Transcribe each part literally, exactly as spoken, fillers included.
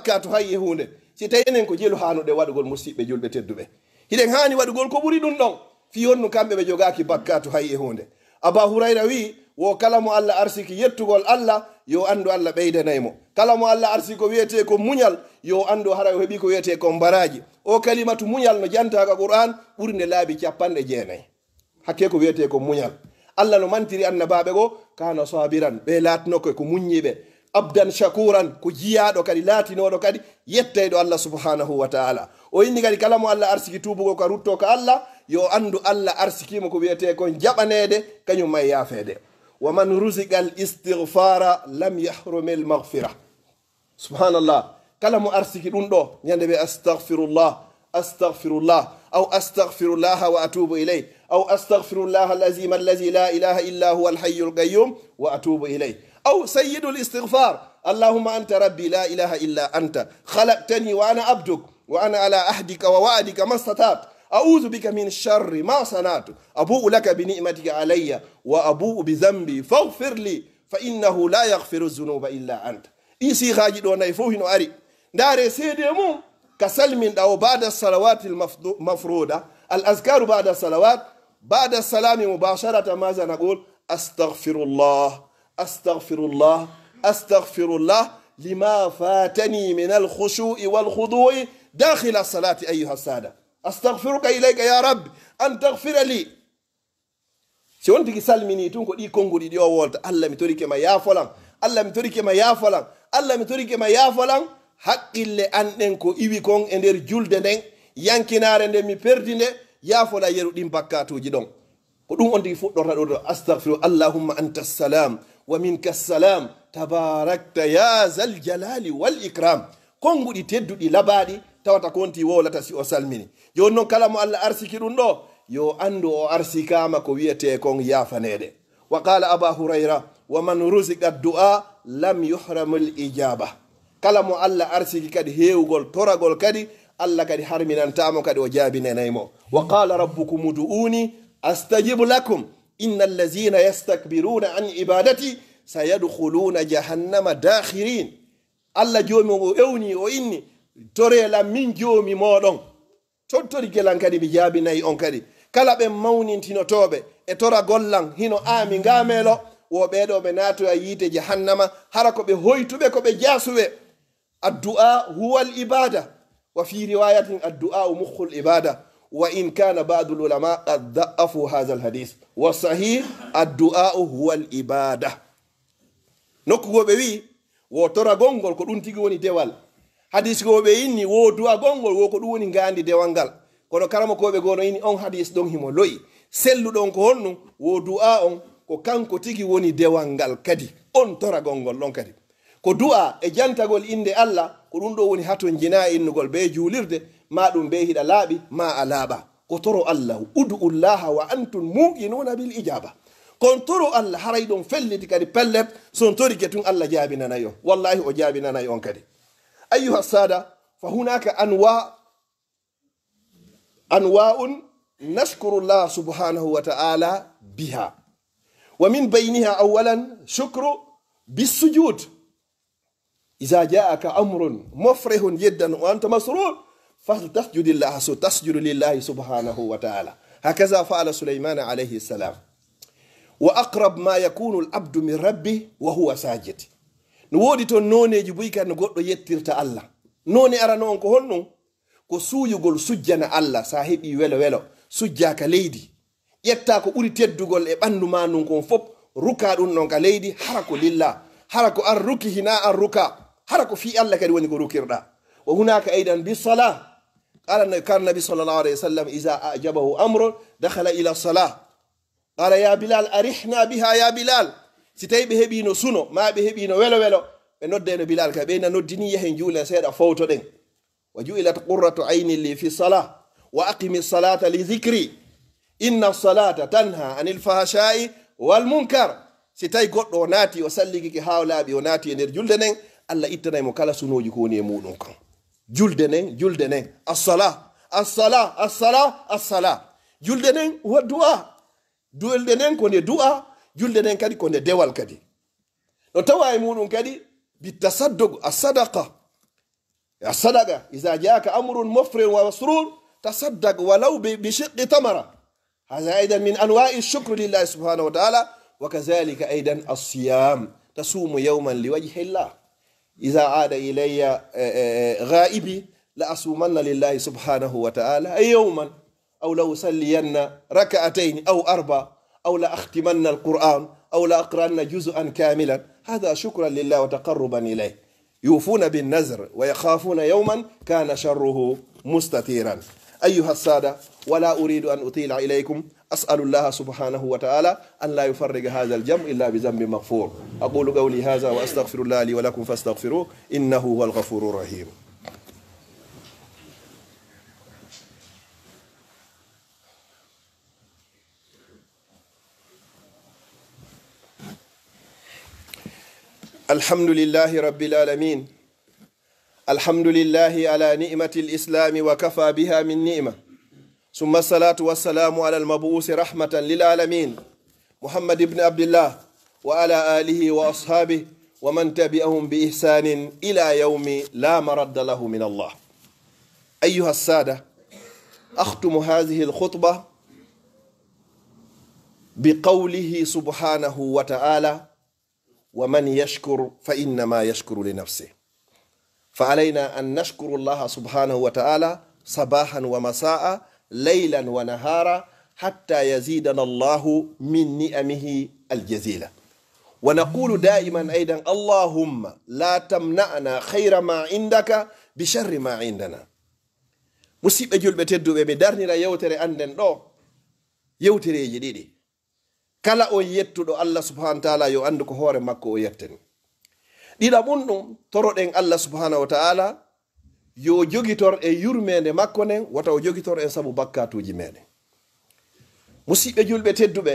bakkaatu hay e huunde. Si tawi enen ko jelu haanuɗen waɗugol, musiɓɓe julɓe tedduɓe, hiɗen haani waɗugol ko ɓuri ɗun ɗon. Fii honɗun kamɓe ɓe jogaaki bakkaatu hay e huunde? Aba Hurayra wi'i, wo kala mo Alla arsiki yettugol Alla, yo anndu Alla ɓeydanay mo. Kala mo Alla arsiki ko wi'etee ko muñal, yo anndu hara o heɓii ko wi'etee ko mbaraaji. O kalimatu muñal no jantaa ka Qur'aan ɓurnde laabi cappanɗe jeenay. Hakkee ko wi'etee ko muñal. Alla no mantiri annabaaɓe goo, kaana saabiran, ɓe laatinoo ko ko muññiiɓe. Abdan shakuuran, ko jiyaaɗo kadi, laatinooɗo kadi, yettayɗo Alla subhaanahu wa ta'aala. O inni kadi kala mo Alla arsiki tuubugol ka ruttoo ka Alla, yo anndu Alla arsikii mo ko wi'etee kon jaɓaneede, kañum e yaafeede. Wa man ruziqa al istighfaara lam yahrumil maghfira. Subhanallah. Kala mo arsiki ɗun ɗoo, ñande ɓe, "Astaghfirullah, astaghfirullah, aw astaghfirullah wa atubu ilayh, aw astaghfirullah al-azim allazi la ilaha illa huwa al-hayyul qayyum wa atubu ilayh." Aw sayyidul istighfar, "Allahumma anta rabbi la ilaha illa anta, khalaqtani wa ana abduk, wa ana ala ahdika wa wa'dika mastata'tu, a'udhu bika min sharri ma sana'tu, abu'u laka bi ni'matika alayya, wa abu'u bi dhanbi, faghfir li, fa innahu la yaghfiru dhunuba illa anta." Ɗii siihaaji ɗoo nayi fow hino ari. Ndaaree seedee mun ka salminɗaa o, ba'da salawatil mafdu-, mafruda, al azkaru ba'da salawat, ba'da salami mubasharatan, maza naqul? Astaghfirullah, astaghfirullah, astaghfirullah, lima fatani min al khushu'i wal khudu'i dakhila salati ayyuha sada. Astaghfiruka ilayka ya Rabbi an taghfira li. Si on tigi salminii tun, ko ɗii konnguɗi ɗi o wolta: "Alla, mi torike ma, yaafo lan. Alla, mi torike ma, yaafo lan. Alla, mi torike ma, yaafo lan." Haqqille an ɗen ko iwi kon e nder julde nden, yankinaare nden mi perdi nde, yaafo lan yeru ɗin bakkaatuuji ɗon. Ko ɗun on tigi fuɗɗorta ɗoo ɗoo, "Astaghfiru, Allahumma anta salam, wa minka salam, tabarakta ya zal jalali wal ikram." Konnguɗi tedduɗi labaaɗi tawata ko on tigi wowlata si o salmini. Jooni non, kala mo Alla arsiki ɗun ɗoo, yo anndu o arsikaama ko wi'etee kon yaafaneede. Wa qala Aba Hurayra, "Wa man ruziqa du'a lam yuhramul ijaba." Kala mo Alla arsiki kadi heewugol toragol kadi, Alla kadi harminantaa mo kadi o jaabinanay mo. Wa qala rabbukum ud'uni astajib lakum, inna allazina yastakbiruna an ibadati sayadkhuluna jahannama dakhirin. Alla Joomi on o ewnii, o inni, "Toree lan min Joomi mooɗon. Tontorigee lan kadi, mi jaabinay on kadi." Kala ɓen mawnintinotooɓe e toragol lan hino aami ngaameelo, wo ɓee ɗoo ɓe naatoya yiite jahannama, hara ko ɓe hoytuɓe, ko ɓe jaasuɓe. Addu'a huwa al ibada. Wa fi riwayatin, addu'a mukhul ibada. Wa in kana ba'dul ulama qad da'afu hadha al hadith. Wa sahih, addu'a huwa al ibada. Nokku goo ɓe wi'i, wo toragol ngol ko ɗun tigi woni dewal. Hadiis goo ɓe inni, wo du'agol ngol, wo ko ɗun woni ngaandi dewal ngal. Kono karamokooɓe goo no inni on hadiis ɗon himo lo'i. Selluɗo on ko honɗun? Wo du'a on, ko kanko tigi woni dewal ngal kadi. On toragol ngol ɗon kadi. Ko du'a e jantagol innde Alla, ko ɗun ɗoo woni hatonjinaa e innugol bee juulirde, maa ɗun bee hiɗa laaɓi, maa a laaɓaa. Ko toro Alla, "Ud'u Allaha wa antum muqinuuna bil ijaba." Kon toro Alla, haray ɗon felliti kadi pellet, si on torike tun Alla jaabinanay on. Wallahi o jaabinanay on kadi. Ayyuha sada, fa hunaka anwa, anwa'un nashkuru Allah subhanahu wa ta'ala biha. Wa min bayniha awwalan shukru bis sujud. إذا جاءك أمر مفرح جدا وأنت مسرور فلتسجد الله، تسجد لله سبحانه وتعالى. هكذا فعل سليمان عليه السلام. وأقرب ما يكون العبد من ربه وهو ساجد. No woodi ton nooneeji buy kan no goɗɗo yettirta Alla. Noone arano on ko honɗun? Ko suuyugol sujjana Alla, si a heɓii welo welo, sujjaa ka leydi. Ƴettaa ko ɓuri teddugol e ɓanndu maa ndun kon fow, rukaa ɗun ɗon ka leydi, hara ko lillaa, hara ko an ruki, hinaa an rukaa, hara ko fii Alla kadi woni ko rukirɗaa. Wa hunaaka aydan bi salaa. Qala na-, kana nabi sallallahu alayhi wa sallam, iza a'jabahu amrun, dakhala ila salaa. Qala, ya Bilal, arihna biha ya Bilal. Si tawi ɓe heɓiino suno, maa ɓe heɓiino welo welo, ɓe noddayno Bilal kadi, ɓe na noddini, yahen juulen seeɗa, fowtoɗen. Wa ju'ilat qurratu ayni li fi salah. Wa aqimi salata li dhikri. Inna salata tanha anil fahsha'i wal munkar. Si tawi goɗɗo o naati, o salligike haa o laaɓi, o naati e nder julde nden, Alla ittanay mo kala sunooji ko woni e muuɗum kon. Julde nden, julde nden. As-salah, as-salah, as-salah, as-salah. Julde nden wa du'a. Julde nden ko nde du'a, julde nden kadi ko nde dewal kadi. No tawa e muuɗum kadi, bi tasadduq, as-sadaqa. الصدقة، إذا جاءك أمر مفرح ومسرور، تصدق ولو ب-، بشق تمرة. هذا أيضا من أنواع الشكر لله سبحانه وتعالى، وكذلك أيضا الصيام، تصوم يوما لوجه الله. إذا عاد إلي، آه، آه، آه، غائبي، لأصومن لله سبحانه وتعالى يوما، أو لأصلين ركعتين أو أربع، أو لأختمن القرآن، أو لأقرأن جزءا كاملا. هذا شكرا لله وتقربا إليه. يوفون بالنذر ويخافون يوما كان شره مستطيرا. أيها السادة، ولا أريد أن أطيل عليكم، أسأل الله سبحانه وتعالى أن لا يفرق هذا الجمع إلا بذنب مغفور. أقول قولي هذا وأستغفر الله لي ولكم فاستغفروه إنه هو الغفور الرحيم. الحمد لله رب العالمين. الحمد لله على نعمة الإسلام وكفى بها من نعمة. ثم الصلاة والسلام على المبعوث رحمة للعالمين محمد بن عبد الله وعلى آله وأصحابه ومن تبعهم بإحسان إلى يوم لا مرد له من الله. أيها السادة، أختم هذه الخطبة بقوله سبحانه وتعالى: ومن يشكر فإنما يشكر لنفسه. فعلينا أن نشكر الله سبحانه وتعالى صباحا ومساء، ليلا ونهارا، حتى يزيدنا الله من نعمه الجزيلة. ونقول دائما أيضا: اللهم لا تمنعنا خير ما عندك بشر ما عندنا. Musiɓɓe julɓe tedduɓe, mi darnira yewtere an nden ɗo, yewtereeji ɗiɗi. Kala on yettuɗo Allah subhanahu wa ta'ala, yo anndu ko hoore makko o yettani. Ɗiɗaɓun ɗum, toroɗen Allah subhanahu wa ta'ala yo jogitor e yurmeende makko nden, wata o jogitor en sabu bakkaatuuji meɗen. Musiɓɓe julɓe tedduɓe,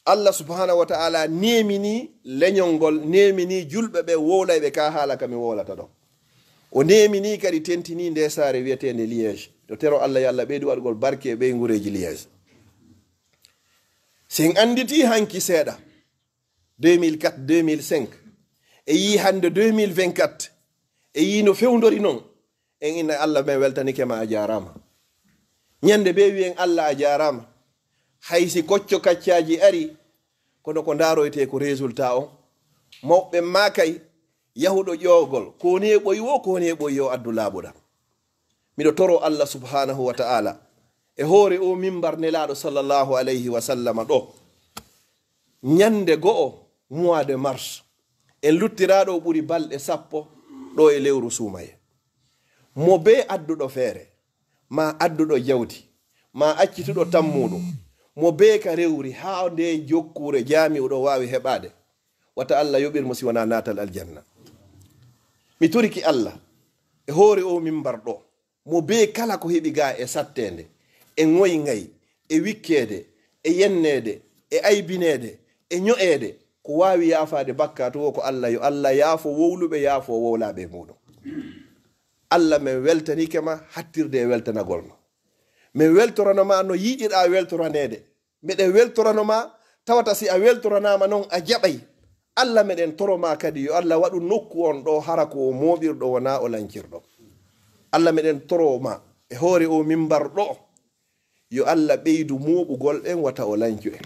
Allah subhanahu wa ta'ala neemini leñol ngol, neemini julɓe ɓe, wowlayɓe ka haala ka mi wowlata ɗo. O neemini kadi, tentini nde saare wi'eteende Liège. Yo toro Allah, yo Allah ɓeydu waɗugol barke e ɓeynguureeji Liège. Si en annditi hanki seeɗa, deux mille quatre, deux mille cinq, e yii hannde deux mille vingt-quatre, e yii no fewndori non, en inna Allah, men weltanike ma, a jaaraama. Ñande bee wi'en Allah a jaaraama. Hay si kocco kaccaaji ari, kono ko ndaaroytee ko résultat on. Mawɓe maa kay, yahuɗo ƴoogol, ko neeɓoyi wo, ko neeɓoyi yo addu laaɓuɗa. Miɗo toro Allah subhanahu wa ta'ala e hoore o mimbar Nelaaɗo sallallahu alayhi wa sallama ɗo, ñande go'o mois de mars, en luttiraaɗo o ɓuri balɗe sappo ɗo e lewru suumaye. Mo bee adduɗo feere, maa adduɗo jawdi, maa accituɗo tammuɗum, mo bee ka rewri haa nde jokkuure jaami'uɗo waawi heɓaade, wata Allah yoɓir mo si wanaa naatal aljanna. Mi toriki Allah e hoore o mimbar ɗo, mo bee kala ko heɓi gaa e satteende, e ŋoyŋay, e wikkeede, e yenneede, e aybineede, e ño'eede, ko waawi yaafaade bakkaatu wo ko Allah, yo Allah yaafo wowluɓe, yaafo wowlaaɓe e muuɗum. Allah, men weltanike ma hattirde e weltanagol ma. Men weltorano ma no yiɗiraa weltoraneede. Meɗen weltorano ma, tawata si a weltoranaama non a jaɓay. Allah, meɗen toro ma kadi, yo Allah waɗu nokku on ɗo hara ko o mooɓirɗo, wonaa o lancirɗo. Allah, meɗen toro ma e hoore o mimbar ɗo, yo Allah ɓeydu mooɓugol en, wata o lancu en.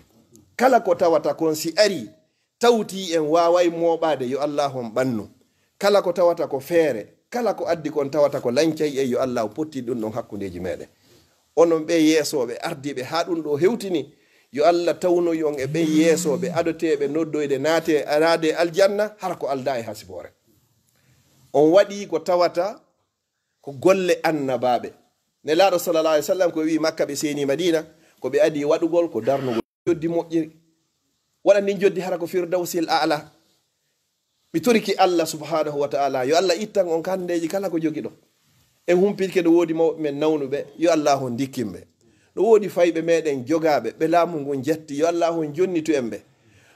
Kala ko tawata kon si ari, tawti en waaway mooɓaade, yo Allaahu on ɓannu. Kala ko tawata ko feere, kala ko addi kon tawata ko lancay en, yo Allaahu potti ɗum ɗon hakkundeeji meɗen. Onon ɓee yeesooɓe ardiiɓe haa ɗum ɗo hewtini, yo Allah tawnoy on e ɓen yeesooɓe adoteeɓe noddoyde naate, naade aljanna, hara ko aldaa e hasiboore. On waɗii ko tawata ko golle annabaaɓe. Nelaaɗo sallallahu alaihi wasallam ko wi'i Makka ɓe seeni Madina, ko ɓe adii waɗugol ko darnugol joddi moƴƴiri. Waɗa ndin joddi hara ko Firdawsil A'la. Mi toriki Allah subhanahu wa ta'ala, yo Allah ittan on kandeeji kala ko jogiɗon. En humpitike no woodi mawɓe men nawnuɓe, yo Allah on ndikkin ɓe. No woodi fayɓe meɗen jogaaɓe, ɓe laamu ngun jatti, yo Allah on jonnitu en ɓe.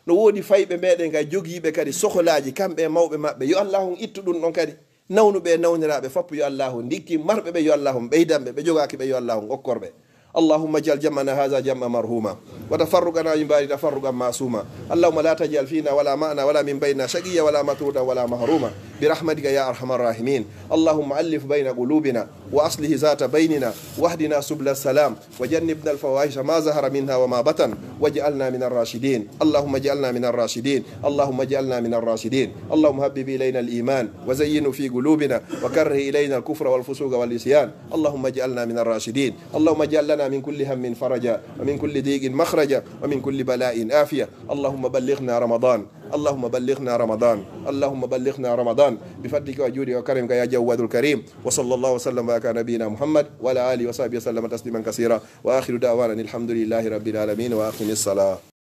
No woodi fayɓe meɗen ka jogiiɓe kadi sokolaaji, kamɓe e mawɓe maɓɓe, yo Allah on ittu ɗum ɗon kadi. Nawnuɓe e nawniraaɓe fappu yo Allah on ndikkin, marɓe ɓe yo Allah on ɓeydan ɓe, ɓe jogaaki ɓe yo Allah on okkor ɓe. اللهم اجعل جمعنا هذا جمعا مرحوما، وتفرقنا من بعده تفرقا معصوما. اللهم لا تجعل فينا ولا معنا ولا من بيننا شقيا ولا مطرودا ولا محروما. برحمتك يا أرحم الراحمين. اللهم ألف بين قلوبنا وأصلح ذات بيننا واهدنا سبل السلام وجنبنا الفواحش ما ظهر منها وما بطن واجعلنا من الراشدين. اللهم اجعلنا من الراشدين. اللهم اجعلنا من الراشدين. اللهم حبب إلينا الإيمان وزينه في قلوبنا وكره إلينا الكفر والفسوق والعصيان. اللهم اجعلنا من الراشدين. اللهم اجعل لنا من كل هم فرجا ومن كل ضيق مخرجا ومن كل بلاء عافية. اللهم بلغنا رمضان. اللهم بلغنا رمضان. اللهم بلغنا رمضان بفضلك وجودك وكرمك يا جواد الكريم. وصلى الله وسلم وبارك على نبينا محمد وعلى آله وصحبه وسلم تسليما كثيرا. وآخر دعوانا أن الحمد لله رب العالمين. وأقم الصلاة.